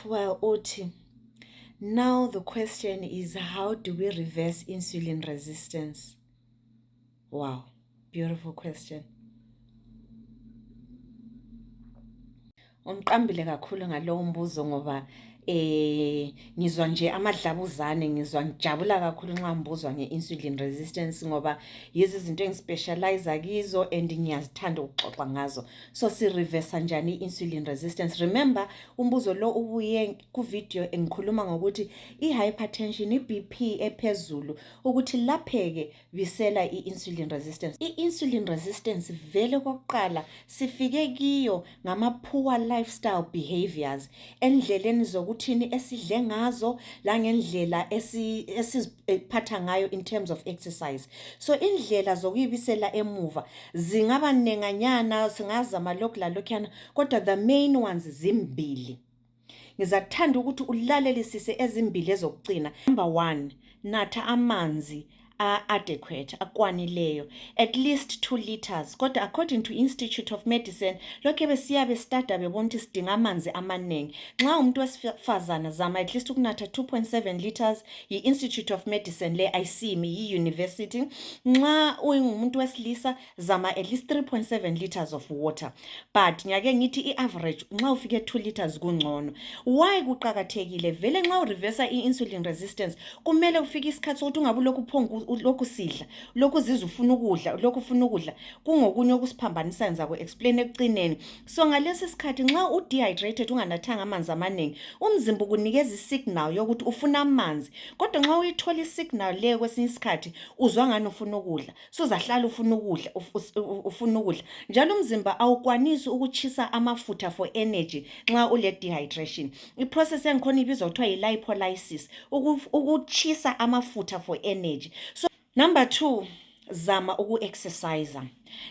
Well, Oti, now the question is, how do we reverse insulin resistance? Wow, beautiful question. Umqambile kakhulu ngalowo mbuzo ngoba ngizwa nje amadlabuzane, ngizwa ngijabula kakhulu nxa ngibuzwa nge-insulin resistance ngoba yizo izinto engispecialize kizo and ngiyazithanda ukuxoxa ngazo. So si-reverse njani i-insulin resistance? Remember, umbuzo lo ubuye ku-video engikhuluma ngokuthi i-hypertension, i-BP ephezulu, ukuthi lapheke bisela i-insulin resistance. I-insulin resistance vele kokuqala sifike kiyo ngama-poor lifestyle behaviors, endleleni zokuthini esidle ngazo la ngendlela esiziphatha ngayo in terms of exercise. So indlela zokuyibisela emuva zingaba nenganyana, singazama lokhu lalokhuyana, kodwa the main ones zimbili. Ngizakuthanda ukuthi ulalelisise ezimbili ezokugcina. Number 1, natha amanzi adequate, akwanileyo, at least 2 liters. Kodwa according to Institute of Medicine, lokho besiyabe study bebona ukuthi sidinga amanzi amaningi. Nxa umuntu wesifazana zama at least ukunatha 2.7 liters, yi-Institute of Medicine le ICME, yi-university. Nxa uyingumuntu wesilisa zama at least 3.7 liters of water. But ngiyake ngithi i-average nxa ufike 2 liters kungcono. Why kuqakathekile? Vele nxa ureversa i-insulin resistance kumele ufike isikhathi sokuthi ungabe lokhu phongo lokhu sidla, lokhu zizwe ufuna ukudla, lokhu ufuna ukudla, kungokunye okusiphambanisa ngiza ku-explain ekucineni. So ngalesi sikhathi nxa u-dehydrated, unganathanga amanzi amaningi, umzimba ukunikeza i-signal yokuthi ufuna amanzi. Kodwa nxa uyithola i-signal leyo kwesinye isikhathi uzwa ngani ufuna ukudla, so uzahlala ufuna ukudla, ufuna ukudla. Njalo umzimba awukwanisi ukuchisa amafutha for energy nxa ule dehydration. I-process yangikhona ibizwa kuthiwa yi-lipolysis, ukuchisa amafutha for energy. So number 2, zama uku-exercise.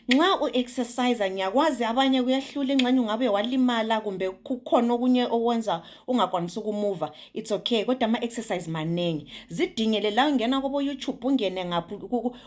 Nxa u-exercise ngiyakwazi abanye kuyahlula ingxenye ungabe walimala kumbe kukhona okunye okwenza ungakwanisi ukumuva, it's okay, kodwa ama-exercise manengi. Zidingele la ungena kubo YouTube, ungene ngaphi,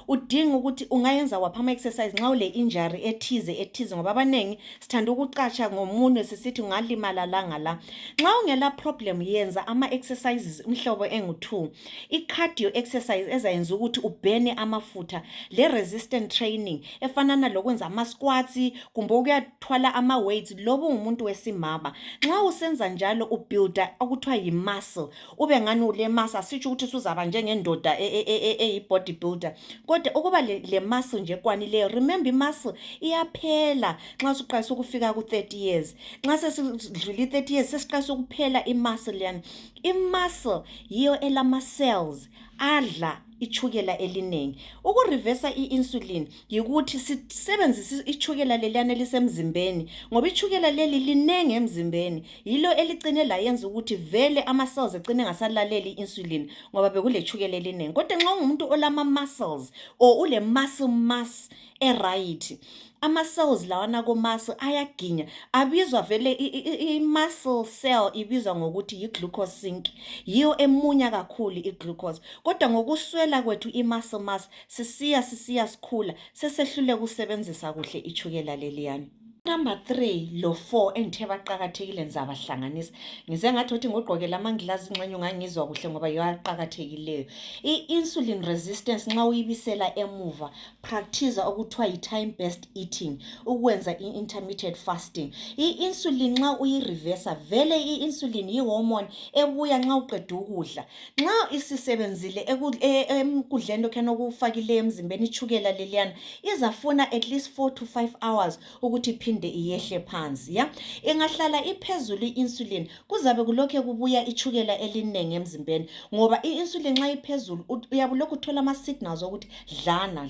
udinga ukuthi ungayenza waphi ama-exercise nxa ule injury ethize ngoba abanengi sithanda ukucatsha ngomunwe sisithi ungalimala la ngala. Nxa ungela problem yenza ama-exercises umhlobo engu-2. I-cardio exercise ezayenza ukuthi ubhene amafutha, le resistant training efana nalokwenza ama-squats kumbe ukuyathwala ama-weights, lobo umuntu wesimama. Nxa usenza njalo ubuilda okuthiwa yi-muscle, ube ngani ule muscle asitsho ukuthi usuzaba njengendoda eyi-bodybuilder, kodwa ukuba le muscle nje kwanileyo. Remember, i-muscle iyaphela nxa usuqalisa ukufika ku-30 years. Nxa sesidlula i-30 years sesiqalisa ukuphela i-muscle yani. I-muscle yiyo elama-cells adla ichukela eliningi. Ukureversa i-insulin yikuthi sisebenzise ichukela leliyana elisemzimbeni, ngoba ichukela leli linengi emzimbeni, yilo elicine la yenza ukuthi vele ama-cells egcine ngasalaleli i-insulin ngoba bekule chukela eliningi. Kodwa nxa ungumuntu olama-muscles or ule muscle mass right, ama-cells lawana ko-muscle ayaginya, abizwa vele i-muscle cell ibizwa ngokuthi yi-glucose sink, yiyo emunya kakhulu i-glucose. Kodwa ngokuswela kwethu i-muscle mass sisiya sikhula, sesehlule kusebenzisa kuhle ichukela leliyana. Number 3 lo 4 engithe baqakathekile ngizabahlanganisa. Ngize ngathi uthi ngogqokela amangilazi ingxenye ungangizwa kuhle ngoba yaqakathekileyo. I-insulin resistance nxa uyibisela emuva, practice okuthiwa yi-time based eating, ukwenza i-intermittent fasting. I-insulin nxa uyireversa, vele i-insulin yi-hormone ebuya nxa uqeda ukudla. Nxa isisebenzile ekudleni lokhana okufakile emzimbeni ichukela leliyana, izafuna at least 4 to 5 hours ukuthi iphinde iyehle phansi, ya. Ingahlala iphezulu i-insulin, kuzabe kulokho kubuya ichukela elinengi emzimbeni, ngoba i-insulin nxa iphezulu uyabe lokhu uthola ama-signals ukuthi dlana,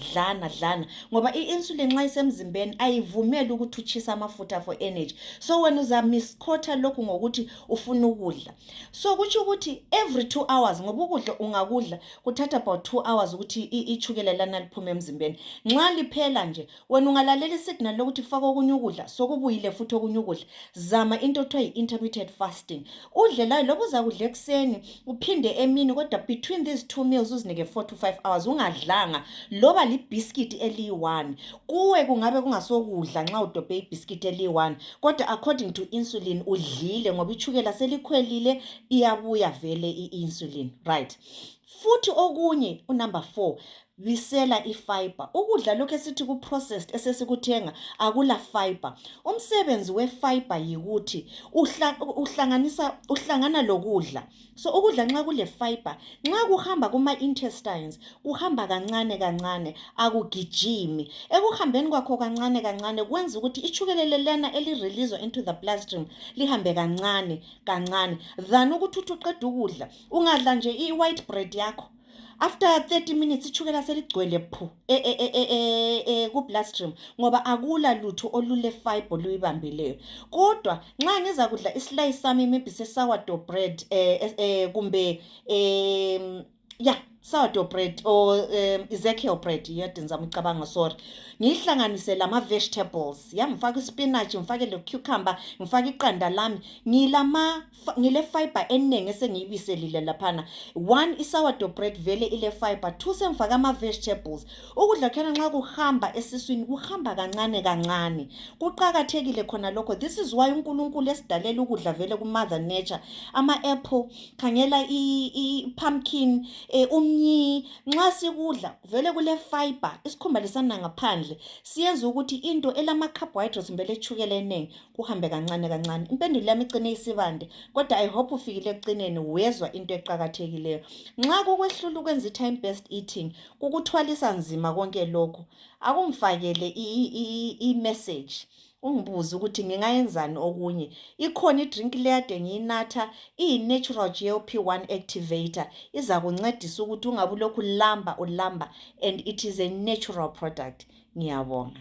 ngoba i-insulin nxa isemzimbeni ayivumeli ukuthi uchisa amafutha for energy. So wena uzamiskhotha lokhu ngokuthi ufuna ukudla. So kutsho ukuthi every 2 hours, ngoba ukudla ungakudla kuthatha about 2 hours ukuthi ichukela lana liphume emzimbeni. Nxa liphela nje, wena ungalalela isignal lokuthi faka okunye ukudla, ukudla sokubuyile futhi okunye ukudla zama into othiwa yi-intermittent fasting udle layo lobo uzakudla ekuseni uphinde emini kodwa between these 2 meals uzinike 4 to 5 hours ungadlanga loba libhiskiti eliyi-1 kuwe kungabe kungasokudla nxa udobhe ibhiskiti eliyi-1 kodwa according to insulin udlile ngoba ichukela selikhwelile iyabuya vele i-insulin right futhi okunye unumber 4 bisela ifiber ukudla lokho esithi ku-processed esesikuthenga akula fiber umsebenzi we-fiber yikuthi uhlangana lokudla so ukudla nxa kule fiber nxa kuhamba kuma-intestines kuhamba kancane kancane akugijimi ekuhambeni kwakho kancane kancane kwenza ukuthi ichukele lana eli-release into the bloodstream lihambe kancane kancane than ukuthi uthi uqeda ukudla ungadla nje i-white bread yakho after 30 minutes ichukela seligcwele phu ku-bloodstream ngoba akula lutho olule fiber luyibambileyo kodwa nxa ngiza kudla islice sami maybe se-sourdough bread kumbe sourdough bread or Ezekiel bread yedwa ngizama ucabanga sorry ngihlanganise lama-vegetables ngifake ispinach ngifake le-cucumber ngifake iqanda lami ngile fiber eningi esengiyibiselile laphana 1 i-sourdough bread vele ile fiber 2 sengifake ama-vegetables ukudla khona nxa kuhamba esiswini kuhamba kancane kancane kuqakathekile khona lokho this is why uNkulunkulu esidalela ukudla vele ku-mother nature ama-apple khangela i-pumpkin umnyi nxa sikudla vele kule fiber isikhumba lesana ngaphandle siyenza ukuthi into elama-carbohydrates mbele echukela eningi kuhambe kancane kancane impendulo yami icine isibande kodwa I hope ufikile ekucineni wezwa into eqakathekileyo nxa kukwehlula ukwenza i-time based eating kukuthwalisa nzima konke lokho akungifakele i-message ungibuza ukuthi ngingayenzani okunye ikhona idrink leyade ngiyinatha iyi-natural GLP-1 activator iza kuncedisa ukuthi ungabe ulokhu ulamba and it is a natural product ngiyabonga